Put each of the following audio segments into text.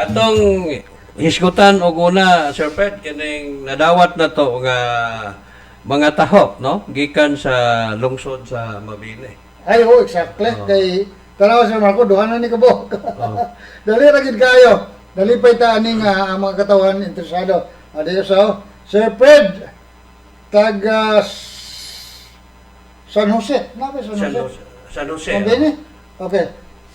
Atong hisgutan og una, Sir Fred, kining nadawat na to nga mga taho, no? Gikan sa lungsod sa Mabini. Ay, oh, exactly. Kay, tanaw, Sir Marco, duha na ni kabuok. Dali ra gid kayo. Dali pa ita ani nga ang mga katawan interesado. Adiyo sa Sir Fred, taga San Jose. Na ba San San Jose? Jose. San Jose. Mabini? Okay.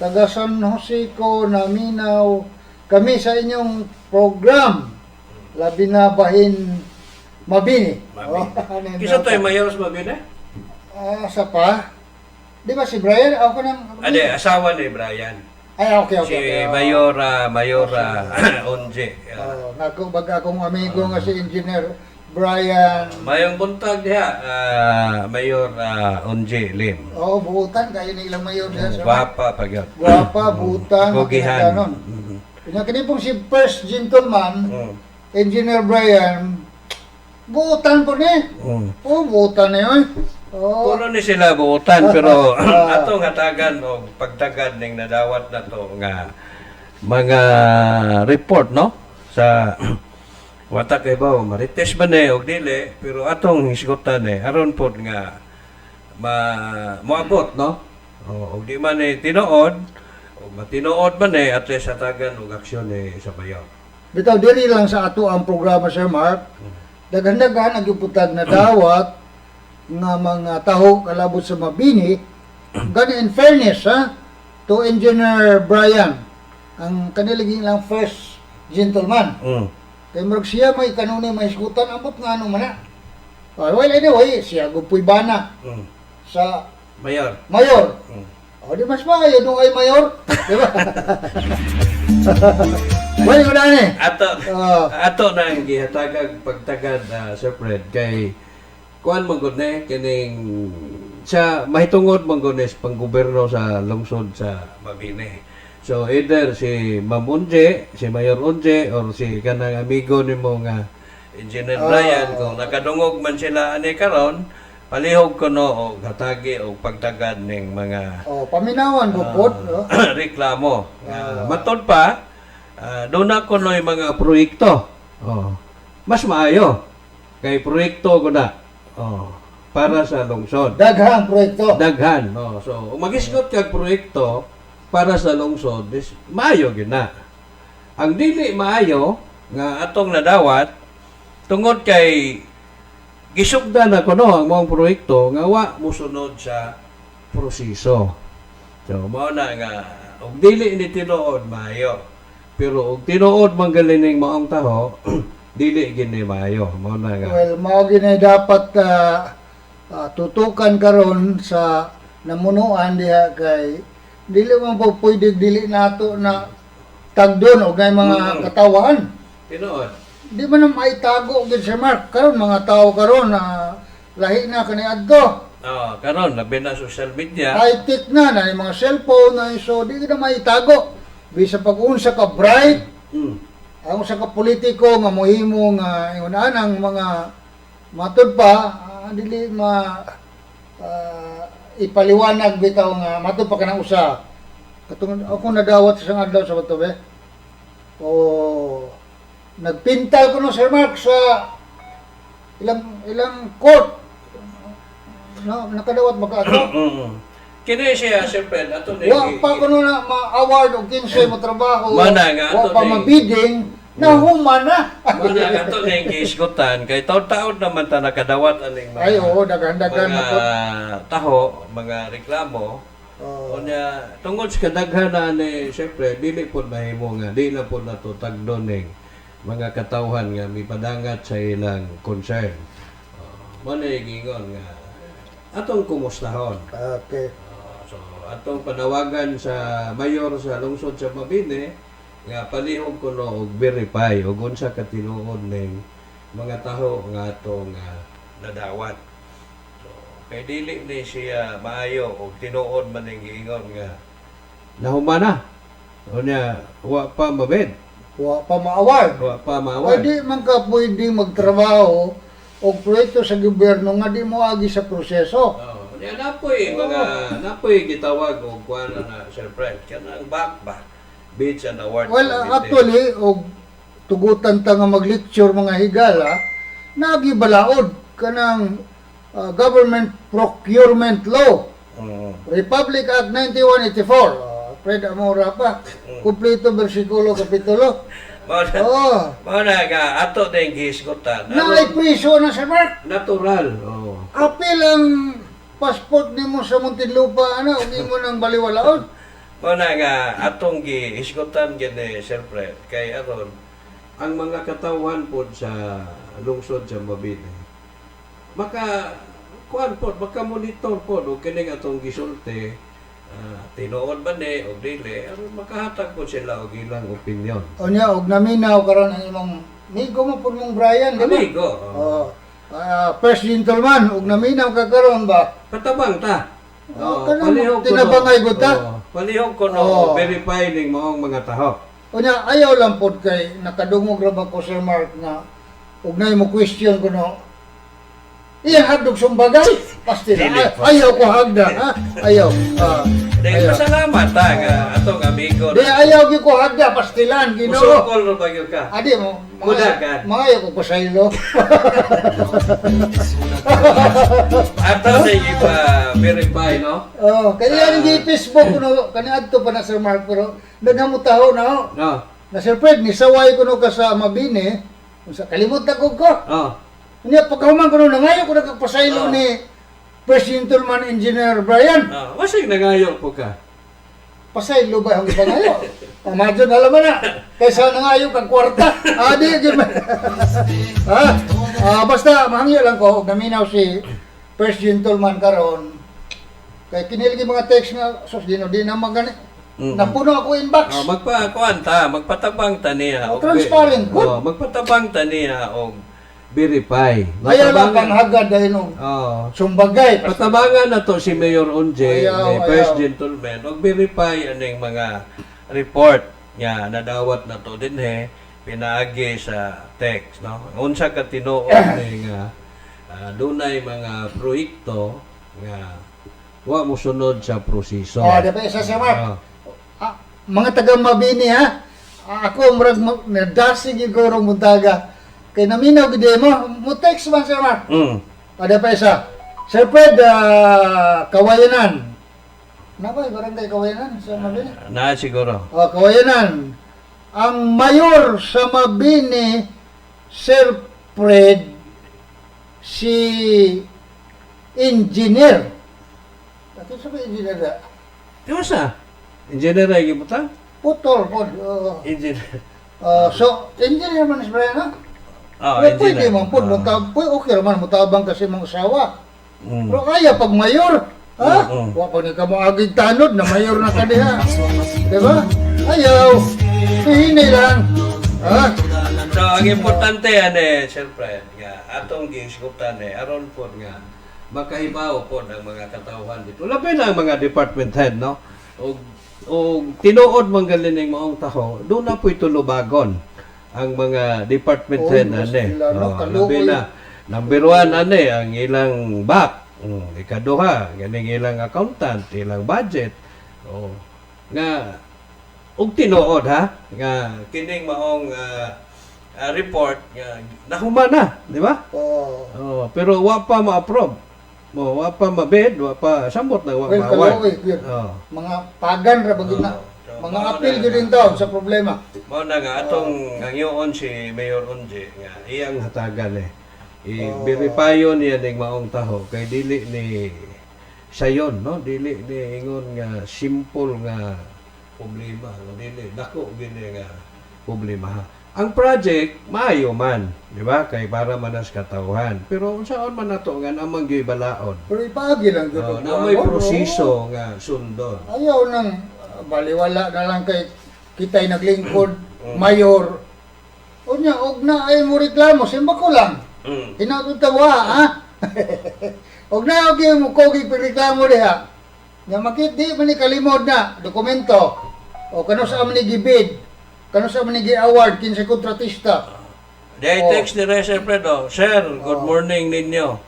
Taga San Jose ko, naminaw kami sa inyong program. Labi na bahin Mabini. Mabini. Oh, ano yun? Kinsa to'y mayor sa Mabini? Ah, sa pa? Di ba si Brian? Ako nang Ade, asawa ni Brian. Ay, okay. Si Mayor Onje. Oh, nako bag akong amigo nga si Engineer Brian. Mayong buntag diha, Mayor Onje Lim. Oh, buutan kayo ni ilang mayor diha sa. Gwapa pa gyud. Guwapa, buutan, Kugihan. ganon. Kanya kini pong si First Gentleman, Engineer Brian, buutan po ni. Oh, buutan ni oy. Oh, Puno ni sila buutan, pero atong hatagan og pagtagad ning nadawat na to nga mga report, no, sa wata kay ba marites ba ni og dili, pero atong hisgutan ni aron pod nga ma moabot, no, o og di man ni tinuod o matinuod man ni, at least hatagan og aksyon ni sa mayor. Bitaw diri lang sa ato ang programa, Sir Mark. Daghan-daghan ang giputag na dawat nga mga taho kalabot sa Mabini. Gani in fairness ha to Engineer Brian, ang kaniliging lang first gentleman. Kay murag siya may kanunay may hisgutan, ambot nga ano man na. Ah, well, anyway, siya gupoy bana sa Mayor. Mayor. O di mas maayo nung ay mayor, di ba? Well, wala ni. Ato Ah. ato nang gihatagag pagtagad, Sir Fred, kay kuan man gud ni kining sa mahitungod man gud ni sa panggoberno sa lungsod sa Mabini. So either si Ma'am Unje, si Mayor Unje or si kanang amigo nimo nga Engineer Brian, kung nakadungog man sila ani karon, palihog kuno og hatagi og pagtagad ning mga Oh, paminawan ko pod, no? reklamo. Matod pa, doon na kuno'y mga proyekto. Oh. Mas maayo. Kay proyekto ko na. Oh. Para sa lungsod. Daghang proyekto. Daghan. Oh. So, kung magisgot kag proyekto para sa lungsod, is maayo gyud na. Ang dili maayo nga atong nadawat tungod kay gisugdan na kuno ang maong proyekto nga wa mosunod sa proseso. So, mao na nga og dili ni tinuod, maayo. Pero og tinuod man ning maong taho, dili gini maayo. Mao na nga. Well, mao gini dapat tutukan karon sa namunuan diha kay dili man po pwede dili nato na tagdon og nay mga katawan. Tinuod. Di man na maitago gid, Sir Mark. Karon mga tao karon na lahi na kaniadto. Oh, karon labi na social media. High-tech na na yung mga cellphone na, so di na maitago. Bisa pag unsa ka bright ang usa ka politiko nga mohimo nga ingon anang mga matud pa, dili ma ipaliwanag bitaw nga matud pa kanang usa katong ako nadawat sa isang adlaw sa bato be o nagpintal ko no, Sir Mark, sa ilang ilang court no nakadawat ba ka ato? Kini siya, Sir Fred, ato ni Wa pa kuno na ma-award og 15 mo trabaho. Mana nga, wa ato pa mabidding, nahuman na. Mana nga ato ning giisgutan kay taon-taon naman ta nakadawat aning mga Ay, oo, daghan-daghan na mga po. taho, mga reklamo. Oo. Unya tungod sa kadaghan na ani, syempre dili pod mahimo nga di na pod nato tagdon ning mga katawhan nga mipadangat sa ilang concern. Mo na giingon nga atong kumustahon. So atong panawagan sa mayor sa lungsod sa Mabini nga palihog kuno og verify og unsa ka tinuod ning mga taho nga atong nadawat. So, kay dili ni siya maayo og tinuod man ning giingon nga nahuman na. Unya wa pa mabid, Wa pa ma-award. wa pa maaward. Pwede man ka pwede magtrabaho og proyekto sa gobyerno nga di mo agi sa proseso. Oh, unya napoy mga napoy gitawag og kuan na, Sir Fred, kanang back ba. Bids and Award Well, Committee. Actually, og tugutan ta nga mag-lecture, mga higala, nagibalaod kanang Government Procurement Law, Republic Act 9184. Fred Amora pa. Kumpleto bersikulo, kapitulo. Mao na, Oh. mao na nga ato na yung gihisgutan. Naay priso na, Sir Mark. Natural. Oh. Apil ang passport nimo sa Muntinlupa ana ug imo nang baliwalaon. Mao na nga atong gihisgutan gini, Sir Fred, kay aron ang mga katawhan pod sa lungsod sa Mabini maka kuan pod, maka monitor pod og kining atong gisulti, tinuod ba ni o dili, aron makahatag pod sila og ilang opinion. Unya og naminaw karon ang imong migo mo pud mong Brian, di ba? Amigo, oh. Oh. First gentleman, ug naminaw ka karon ba? Patabang ta. Oh, kanang tinabangay gud ta. Oh, palihog ko no verify ning maong mga taho. Unya ayaw lang pod kay nakadungog ra ba ko, Sir Mark, nga ug nay mo question kuno. Iyang hagdog sumbagay. Pastila. Dili po. Ayaw ko hagda, ha? Ayaw. Dahil Ayaw. pasalamat ta nga atong amigo. Di ayaw gyud ko hagda pastilan, Ginoo. Musukol ra ba gyud ka? Adi mo, Kudagan. mga ayaw ko pasaylo. Ato na ipa verify, no? Oh, kaya ni Facebook kuno kani adto pa na, Sir Mark, pero daghang mo taho na ho. No. Na Sir Fred ni saway kuno ka sa Mabini, unsa kalimot na ko ko. Oh. Unya pagkahuman kuno nangayo ko nagpasaylo ni First Gentleman Engineer Brian. Oh, wasig nangayo po ka. Pasaylo ba ang ipangayo? Imagine alam mo na. Kaysa nangayo kag kwarta. Adi gyud man. Ha? Basta mahangyo lang ko og naminaw si First Gentleman karon. Kay kinilgi mga text nga sus Ginoo di na magani. Napuno ako inbox. Oh, magpa kuan ta, magpatabang ta niya Oh, transparent gud. Oh, magpatabang ta niya og verify. Ayaw lang Matabangan- panghagad dahil og Oh. sumbagay. Patabangan na to si Mayor Onje, Ayaw, ni First ayaw. Gentleman, og verify aning mga report nga nadawat na to dinhe pinaagi sa text, no? Unsa ka tinuod ni nga dunay mga proyekto nga wa mosunod sa proseso. Oh, di ba isa, Sir Mark? Oh. Mga taga Mabini ha. Ako murag nadasig siguro muntaga. Kay naminaw gid mo, mo text man, Sir Mark. Ada pa isa. Sir Fred, Kawayanan. Na ba, barangay Kawayanan sa Mabini? Na siguro. Oh, Kawayanan. Ang mayor sa Mabini, Sir Fred, si engineer. Ito sa engineer na? Di ba sa? Engineer ay gibutang? Putol po. Oh. Engineer. So, engineer man si Brian, ha? Oh, Well, pwede man po. Okay raman, mutabang kasi mga asawa. Pero kaya pag mayor, ha? Wa pa ni ka mo agig tanod na mayor na ka diha. Diba? Ayaw. Hihini lang. Ha? So, ang importante ane, Sir Fred, nga atong gihisgutan eh, aron po nga makahibaw po ng mga katawhan dito. Labi na ang mga department head, no? Og tinuod man galing maong taho, doon na po'y tulubagon ang mga department Oo, head mas ane. sila, no? Oh, Kaluoy. labi na number 1 ane ang ilang back, ikaduha ganing ilang accountant, ilang budget. Oh, nga og tinuod ha nga kining maong report nga nahuman na, di ba? Oh. Oh, pero wa pa ma-approve. Mo wa pa ma-bid, wa pa samot na wa Well, ma-award. kaluoy yun. Oh. Mga pagan ra ba gyud na? Oo. So, Mga mao appeal na- gyud din taon sa problema. Mao na nga atong ngangyoon si Mayor Onje nga iyang hatagan eh. I-verify niya ning maong taho kay dili ni sayon, no, dili ni ingon nga simple nga problema, no? Dili dako gini nga problema ha. Ang project maayo man, di ba, kay para manas katawhan, pero unsaon man nato nga namang gibalaod? Pero ipaagi lang gyud. Oh, Og na may kuwan. proseso nga sundon. Ayaw nang baliwala na lang kay kita'y naglingkod, mayor. Unya, og na ay mo reklamo, simba ko lang. Hinaut wa, ha? Og na og mo kogi reklamo diha. Nga makit di man ni kalimod na dokumento. O kano sa man ni gibid, kano sa man ni gi-award kinsa kontratista. Di text ni Sir Fredo, "Sir, good morning ninyo.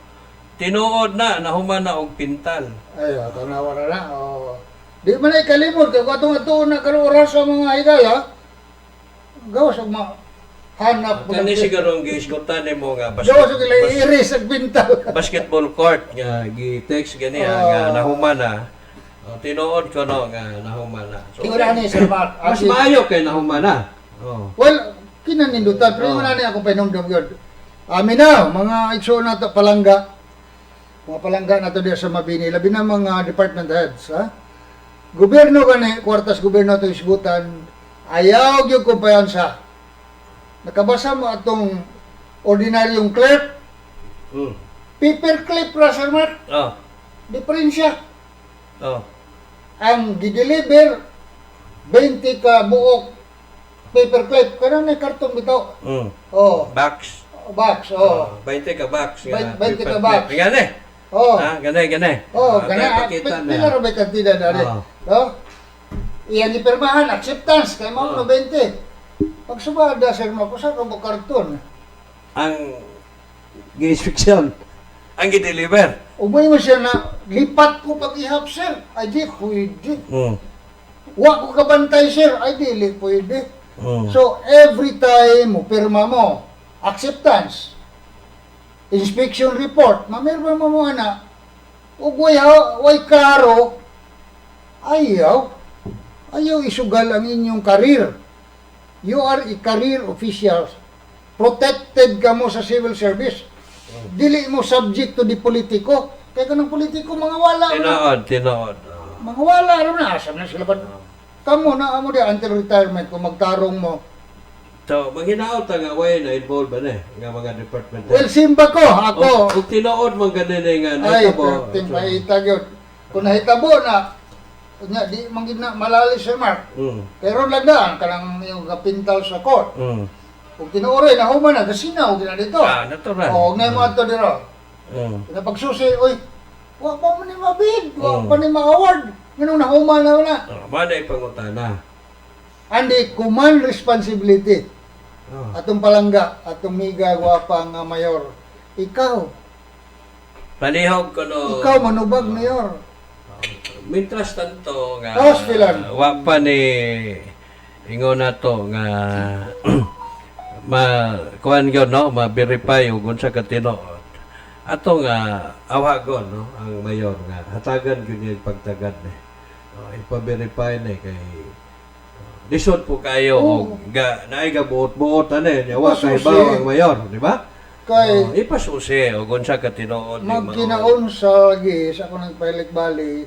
Tinuod na, nahuman na og pintal." Ay, tanawa na na. Oh. Di man ay kalimot kay atong atuon na karon oras sa mga higala. Gawas og ma hanap mo. Kani siguro ang giisgutan nimo nga Gawas og ila iris ag bintal. Basketball court nga gi-text gani ah, nga nahuman na. Oh, tinuod ko no nga nahuman na. So, Tingnan ani, Sir Mark. mas maayo kay nahuman na. Oh. Well, kinanindutan pero oh. Na ni akong pahinumdum yun. Amin na, mga igsoon nato palangga. Mga palangga nato diya sa Mabini, labi na mga department heads, ha? Gobyerno gani, kwartas gobyerno to isgutan, ayaw gyud kumpiyansa. Nakabasa mo atong ordinaryong clerk, paper clip ra, Sir Mark, diferensya. Ang gideliver 20 ka buok paper clip, kanang may karton bitaw. Oh, Box. Box, oh. 20 ka box nga. 20 ka paper box. clip. Gani. Oh. Ah, gani gani. Oh, Ah, gana. tayo pakita na. Pila ra ba kantida dali? Oo. No? Iyan gipirmahan acceptance kay mao no 20. Pag subada, sir, mo kusa ka mo karton. Ang gi-inspection. Ang gi-deliver. Ubay mo siya na lipat ko pag ihap, sir. Ay di pwede. Wa ko kabantay, sir. Ay dili pwede. So every time mo pirma mo acceptance, inspection report, mamirma mo mo ana. Ug way klaro, ayaw ayaw isugal ang inyong career. You are a career official. Protected ka mo sa civil service. Dili mo subject to the politiko. Kaya kanang politiko mga wala na. Tinuod, tinuod. Oh. Mga wala ra na asa na sila ba? Kamo na amo di until retirement kung magtarong mo. So, manghinaot ta nga way na involved ba na eh, nga mga department head. Well, simba ko ako. Ug tinuod man gani na nga Ay, nahitabo. perting mahitag yun. Kung nahitabo na, nya di man gid na malali, Sir Mark. Pero lagdaan kanang yung kapintal sa court. Kung tinuoray na human na gasinaw gina dito. Ah, natural. O, og mo ato diro. Pinapagsusi, oy, wa pa man ni mabid, wa pa ni ma-award. Nganong nahuman na na. Oh, manay pangutana. Andi command responsibility. Oh. Atong palangga, atong miga gwapa nga mayor. Ikaw, Palihog ko no. ikaw manubag mayor. Mientras tanto nga Tapos, Pilan. wa pa ni ingon nato nga ma kuan gyud no, ma-verify ug unsa ka tinuod. Ato nga awagon no ang mayor nga hatagan gyud niya pagtagad ni. Oh, ipa-verify ni kay lisod po kayo og ga naay ga buot-buot ani nya wa kay Ipasusi. baw ang mayor, di ba? Kay Oh, ipasusi og unsa ka tinuod ning mga- magkinaon sa lagi sa ako nagpailik-balik,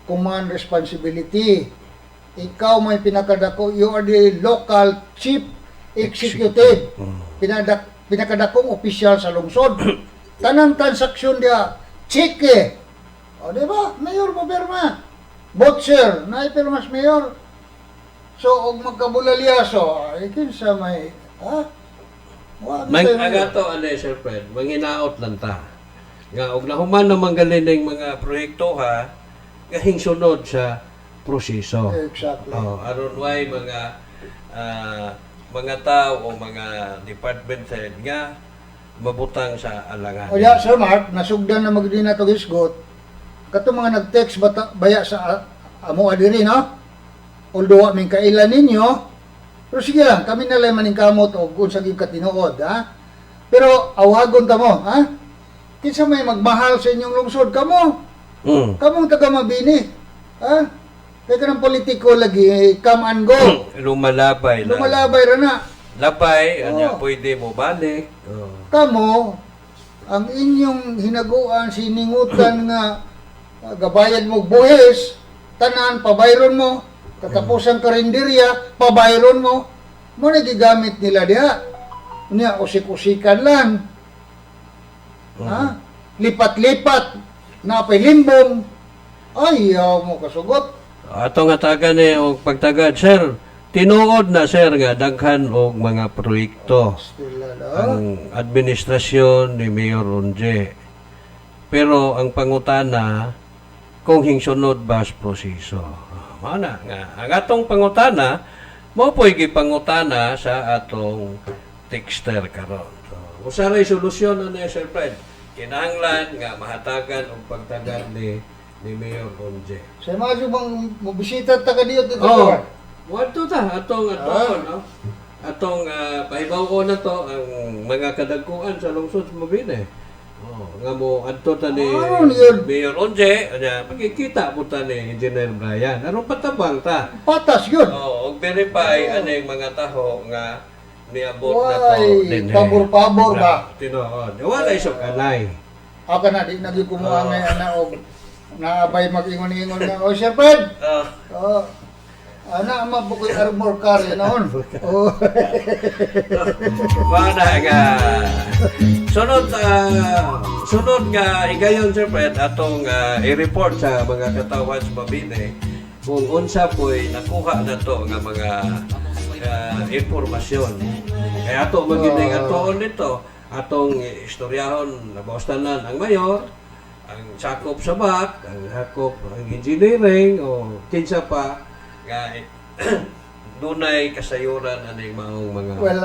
command responsibility. Ikaw may pinakadako, you are the local chief executive. Pinakadakong opisyal sa lungsod. Tanang transaksyon diya, cheque. O, di ba? Mayor mo pirma. Butcher, naipirmas mayor. So, og magkabulalyaso, ay kinsa may, ha? Wa Mang tayo- ang ato ani Sir Fred, manghinaot lang ta. Nga og nahuman naman galing mga proyekto ha, gahing sunod sa proseso. Oh, aron way mga mga tao o mga department head nga mabutang sa alangan. O ya, Sir Mark, nasugdan na magdi na itong isgot. Kato mga nag-text bata, baya sa amo adiri, no? Although wa ming kailan ninyo, pero sige lang, kami na lang maning kamot o kung sa katinuod, ha? Pero awagon ta mo, ha? Kinsa may magmahal sa inyong lungsod, kamo. Kamong taga Mabini, ha? Kaya ka ng politiko lagi, come and go. Lumalabay lang. Lumalabay ra na. Labay, anya Oo. pwede mo balik. Oh. Kamo ang inyong hinaguan siningutan nga gabayad mo buhis tanan pabayron mo katapusan karinderya pabayron mo mo na gigamit nila diha niya usik-usikan lang, ha, lipat-lipat na limbong ayaw mo kasugot. Ato nga taga ni og pagtagad, sir. Tinuod na sir nga daghan og mga proyekto Stila na. Ang administrasyon ni Mayor Ronje. Pero ang pangutana kung hingsunod ba sa proseso. Mao na nga ang atong pangutana mao po'y gipangutana sa atong texter karon. So, usa ray solusyon ani, Sir Fred. Kinahanglan nga mahatagan og pagtagad ni ni Mayor Onje. Sa mga bang mobisita ta ka dito dito, Oh, sir? wadto ta atong aton, no? Atong pahibaw na to ang mga kadagkuan sa lungsod sa Mabini. Oh, nga mo adto ta ni Ano yun? Mayor Onje, anya magkikita po ta ni Engineer Brian. Aron patabang ta. Patas yun. Oh, og verify aning mga taho nga niabot na to Why, dinhi. pabor-pabor ba? Tinuod. Wala isok anay. Ako na, di na gyud kumuha ngayon na og naabay mag-ingon-ingon nga, "Oh, Sir Fred!" Oh, ana mabukoy armor car yun noon. Oh. Wala nga. Sunod nga higayon, Sir Fred, atong i-report sa mga katawan sa Mabini kung unsa po'y nakuha na to nga mga impormasyon. Kaya ato magining atoon nito, atong istoryahon nabawas tanan ang mayor, ang sakop sa BAC, ang hakop ang engineering o kinsa pa nga dunay kasayuran aning maong mga Well,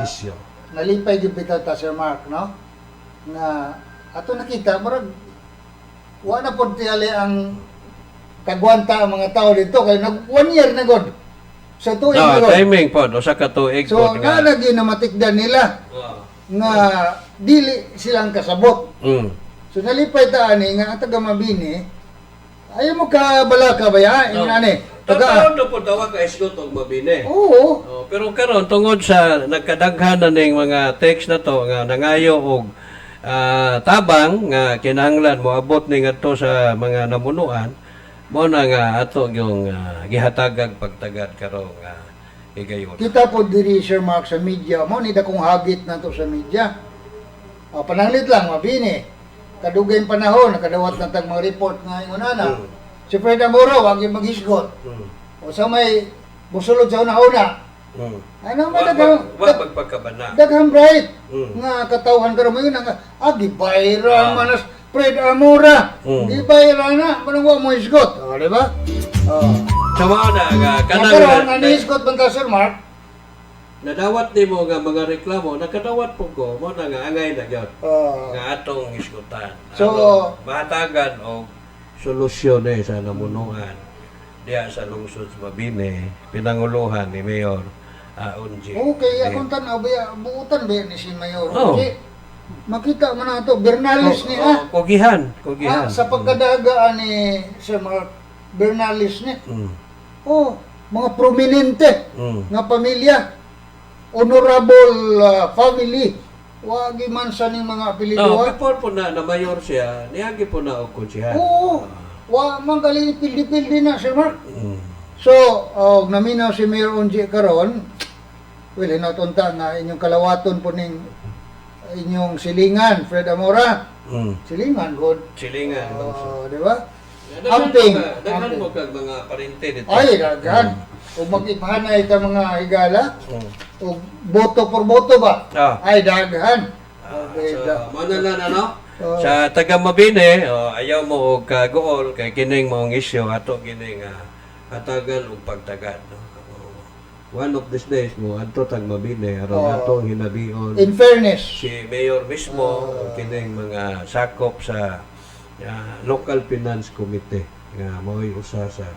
isyu. nalipay gyud bitaw ta, Sir Mark, no? Nga ato nakita murag wa na pod tingali ang kagwanta ang mga tao dito kay nag one year na god. Sa tuig No, na god. timing po, usa ka tuig So po nga lagi na matikdan nila nga dili silang kasabot. So nalipay ta ani nga ang taga Mabini ayaw mo ka balaka ba ya? No. Ingon ani. Taga Taon na po tawag ka isgot og Mabini. Oo. Oh, pero karon tungod sa nagkadaghan na ning mga text na to nga nangayo og tabang nga kinahanglan moabot ni ngadto sa mga namunuan, mao na nga ato yung gihatagag pagtagad karong higayon. Kita po diri, Sir Mark, sa media mo ni dakong hagit nato sa media. Ah, pananglit lang Mabini. Kadugay panahon nakadawat na tag mga report nga ingon ana. Si Fred Amoro wag yung maghisgot. O sa may musulod sa una-una. Ano Wa man daghang wa magpagkabana. daghang bright nga katawhan karon mo yun nga gibayra man as Fred Amora. Gibayra na manang wa mo hisgot. O, di ba? Oh. Sa mao na nga Kanang kanang karon ang hisgot man ta, Sir Mark. Nadawat nimo nga mga reklamo, nakadawat po ko, mo na nga angay na gyud Oh. nga atong isgutan. So, Aron mahatagan og solusyon eh sa namunuan diya sa lungsod sa Mabini, pinanguluhan ni Mayor Unji. Okay, akong tanaw ba buutan ba ni si Mayor? Oo. Kasi makita mo na ito, Bernales ni ah. Oh, kugihan, kugihan. Ah, sa pagkadagaan ni Sir Mark Bernales ni. Oh, mga prominente nga pamilya. Honorable family. Wagi man sa ning mga apelyido. No, ah. before po na na mayor siya, niagi po na og konsehan. Oo. Wa man gali pildi-pildi na, Sir Mark. So, og naminaw si Mayor Onji karon, well, hinatunta nga inyong kalawaton po ning inyong silingan, Fred Amora. Silingan, good. Silingan. Oh, di ba? Daghan Amping. mo daghan Amping. mo kag mga parente dito. Ay, daghan. O mag-ipahanay ta mga higala, o boto por boto ba? Ay, daghan. Okay, So, mao na lang ano? Oo. Sa taga Mabini, oh, ayaw mo og kagool kay kining maong isyu ato kining hatagan og pagtagad, no? Oh. One of these days mo adto tag Mabini aron Oo. atong hinabion In fairness, si mayor mismo og kining mga sakop sa local finance committee nga mao'y usa sa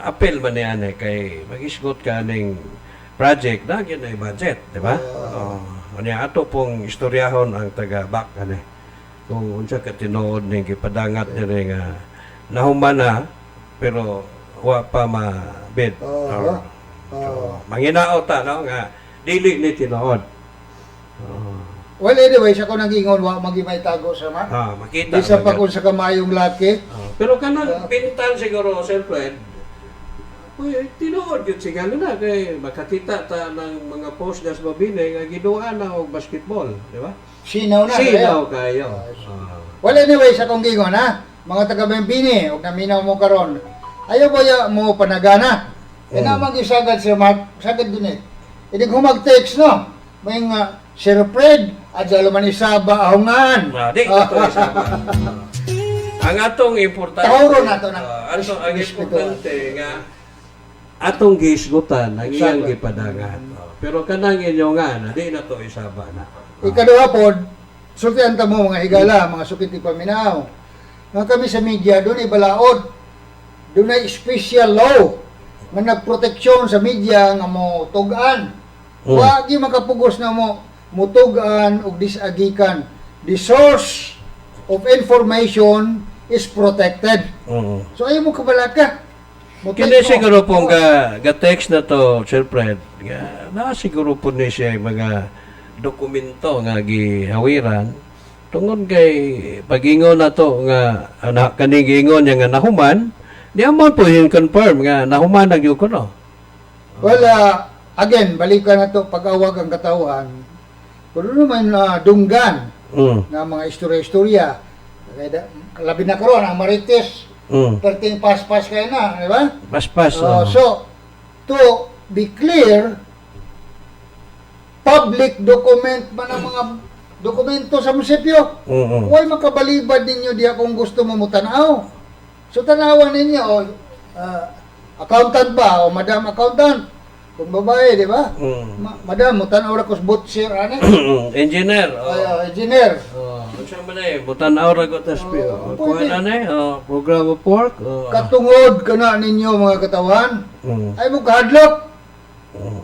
apel man ni ane kay magisgot ka ning project na gyud ay budget, di ba? Oo. Unya ato pong istoryahon ang taga BAC ane kung unsa ka tinuod ning gipadangat diri nga nahuman na pero wa pa ma-bid. Oo. So, manginaot ta no nga dili ni tinuod. Oo. Well, anyway, sa ko nag-ingon, wa magimay tago sa ma. Ah, makita. Bisa pa man kung sa kamayong laki. Oh, pero kanang pintan siguro, Sir Fred, uy, tinuod yun siguro na kay makakita ta ng mga post das Mabini nga giduan na og basketball, di ba? Sinaw na. Sinaw kayo. kayo. Ah. Well, anyway, sa kong gingon, ha? Mga taga Bembini, og naminaw mo karon. Ayaw ba ya mo panagana? E namang isagad, Sir Mark, sagad dun eh. Inig humag-text, no? May nga, Sir Fred, adya man isaba ahungan. Ah, di ito isa. Ang atong importante. Tahuro na to na. Ah, ato ang Respeto. importante nga atong giisgutan ang iyang Exactly. gipadangan. Oh, pero kanang inyo nga na di na to isaba na. Ikaduha pod, sultian ta mo mga higala, mga sukit paminaw. Nga kami sa media, dunay balaod. Dunay special law nga nagproteksyon sa media nga mo tug-an. Wa gi makapugos na mo mutug-an og disagikan. The source of information is protected. So ayaw mo kabalaka. Mo Kini text mo. Siguro pong ga text na to, Sir Fred, ga, na siguro po ni siya yung mga dokumento nga gihawiran tungod kay pagingon na to nga na, kaning giingon niya nga nahuman, di man po yung confirm nga nahuman na gyud ko, no. Well, again, balikan na to pag-awag ang katawhan. Kung ano man dunggan nga mga istorya-istorya, kaya labi na karon ang Marites, perting paspas kayo na, di ba? Paspas. Oh, Oh. so, to be clear, public document man ang mga dokumento sa munisipyo. Huwag makabalibad ninyo diya kung gusto mo mutanaw. So tanawan ninyo, o, accountant ba o madam accountant? Kung babae, di ba? Madam, mutanaw ra ko sa butcher ani. Engineer. Oh. Ay, oh, engineer. Oh, unsa man eh, butan-aw ra ko tas Oh, oh, pwede. kuan na eh, oh, program of work. Oh. Katungod kana ninyo mga katawan, ay mo kahadlok.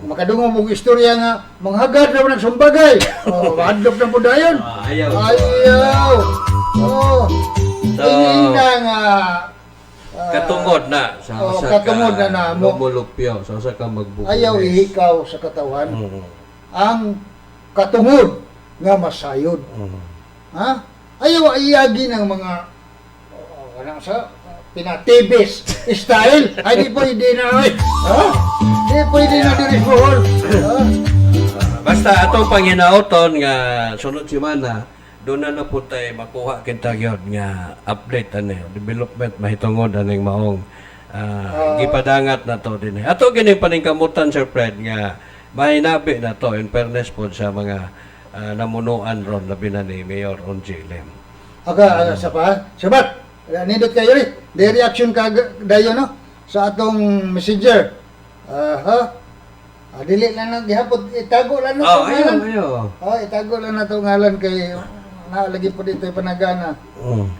Makadungog mo istorya nga manghagad ra man ang sumbagay. Oh, mahadlok na po dayon. Ah, ayaw. Ayaw. Oh. So, Tingin na nga katungod na sa oh, usa ka katungod na na mo. lumulupyo sa usa ka magbubuhis. Ayaw ihikaw sa katawan ang katungod nga masayod. Ha? Ayaw iyagi ng mga oh, kanang sa pinatibis style. Ay, di pwede na oy. Ha? Di pwede na diri sa Bohol. Ha? Ah, basta atong panginauton nga sunod semana doon na na po tayo makuha kita gyud nga update ani development mahitungod aning maong gipadangat na to din. Ato gini paningkamutan, Sir Fred, nga mahinabi na to in fairness po sa mga namunuan ron, labi na ni Mayor Onji Lim. Aga, aga sa pa. Sabat. Nindot kayo rin. Di reaction ka dayon no sa atong messenger. Aha. Ah, dili lang na gihapon itago lang na Oh, itong ayaw, ngalan. ayaw. Oh, itago lang na itong ngalan kay naalagi po dito yung panagana.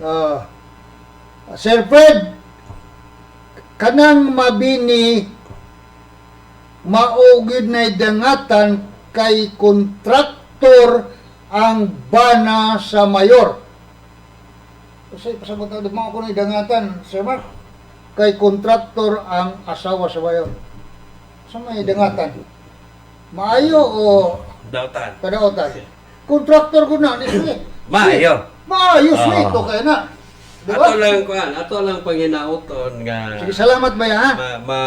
Ah, Sir Fred, kanang Mabini mao gyud na dangatan kay kontraktor ang bana sa mayor. Kasi pasabot na mo ako ni dangatan, Sir Mark. Kay kontraktor ang asawa sa mayor. Sa may dangatan. Maayo o Dautan. kadautan? Kontraktor ko na ni sweet. Maayo. Maayo, sweet Ah. okay na. Di ba? Ato lang kuan, ato lang panginauton nga Sige, salamat ba ha? ma, ma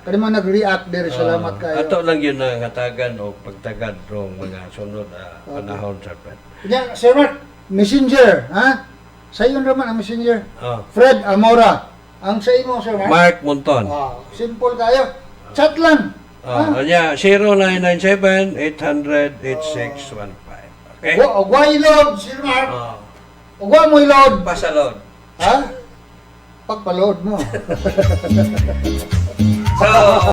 Kani mo nag-react diri, salamat kayo. Ato lang yun ang hatagan o pagtagad rong mga sunod panahon, Sir Fred. Nya, Sir Mark, messenger, ha? Sa iyo naman ang messenger. Oh. Fred Amora. Ang sa imo, Sir Mark? Mark Monton. Ah, simple kayo. Chat lang. Oh, nya 0997 800 8615. Okay? Wa load, Sir Mark. Oh. Ugwa mo load. Pasalod. Ha? Pagpa-load mo. So,